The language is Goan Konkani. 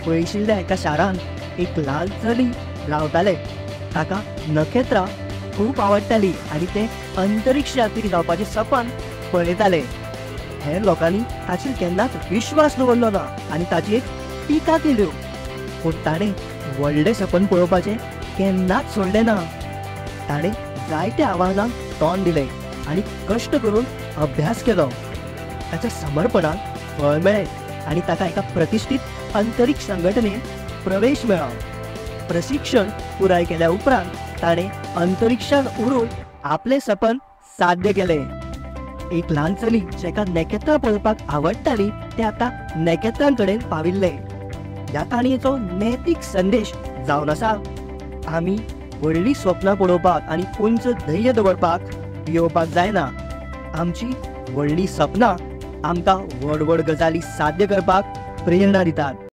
पयशिल्ल्या एका शारांत एक ल्हान चली रावताले. ताका नखेत्रां खूब आवडटाली आनी ते अंतरिक्ष यात्री जावपाचें सपन पळयताले. हेर लोकांनी ताचेर केन्नाच विश्वास दवरलो ना आनी ताचेर टिका केल्यो, पूण ताणें व्हडलें सपन पळोवपाचें केन्नाच सोडलें ना. ताणें जायत्या आव्हानांक तोंड दिलें आनी कश्ट करून अभ्यास केलो. ताच्या समर्पणाक फळ मेळ्ळें आनी ताका एका प्रतिश्ठीत अंतरिक्ष संघटनेत प्रवेश मेळ्ळो. प्रशिक्षण पुराय केल्या उपरांत ताणें अंतरिक्षांत उडून आपलें सपन साध्य केलें. एक ल्हान चली जाका नखेत्रां पळोवपाक आवडटाली तें आतां नखेत्रां कडेन पाविल्लें. ह्या काणयेचो नैतीक संदेश जावन आसा, आमी व्हडलीं स्वप्नां पळोवपाक आनी उंच ध्येय दवरपाक भियोवपाक जायना. आमची व्हडलीं सपनां आमकां व्हड व्हड गजाली साध्य करपाक प्रेरणा दितात.